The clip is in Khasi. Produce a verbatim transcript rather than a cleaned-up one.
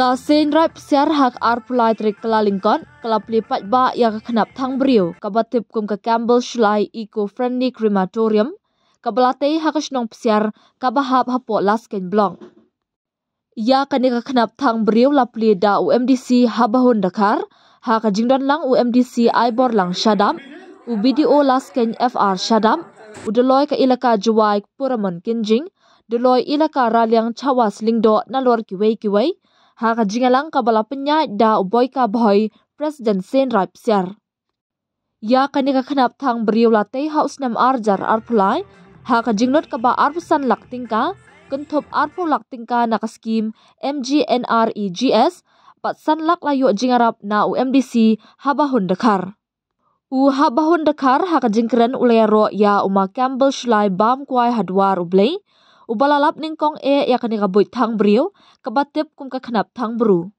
Ka Seiñ Raid Psiar ha ka arphew lai tarik Kyllalyngkot ka la plie paidbah ïa ka khnap thang briew kaba tip kum ka Campbell Shullai Eco Friendly Crematorium, kaba la tei ha ka shnong Psiar kaba hap hapoh Laskeiñ Block. Ïa kane ka khnap thang briew la plie da u M D C Habahun Dkhar, ha ka jingdon lang u M D C Aiborlang Shadap, u B D O Laskeiñ F R Shadap, u Doloi ka Elaka Jowai Puramon Kynjing, Doloi Elaka Raliang Chawas Lyngdoh nalor kiwei kiwei, ha ka jingïalang kaba la pynïaid da u Boika Bhoi, President Seiñ Raid Psiar. Ïa kane ka khnap thang briew la tei ha u snem arhajar arphew lai, ha ka jinglut kaba arphew san lak tyngka, kynthup arphew lak tyngka na ka skhim M G N R E G S, bad san lak la ïoh jingïarap na u M D C Habahun Dkhar. U Habahun Dkhar ha ka jingkren u la ïaroh ïa u ma Campbell Shullai bam kwai ha dwar U Blei, uba la lap nyngkong eh ïa kane ka buit thang briew, kaba tip kum ka khnap thang bru.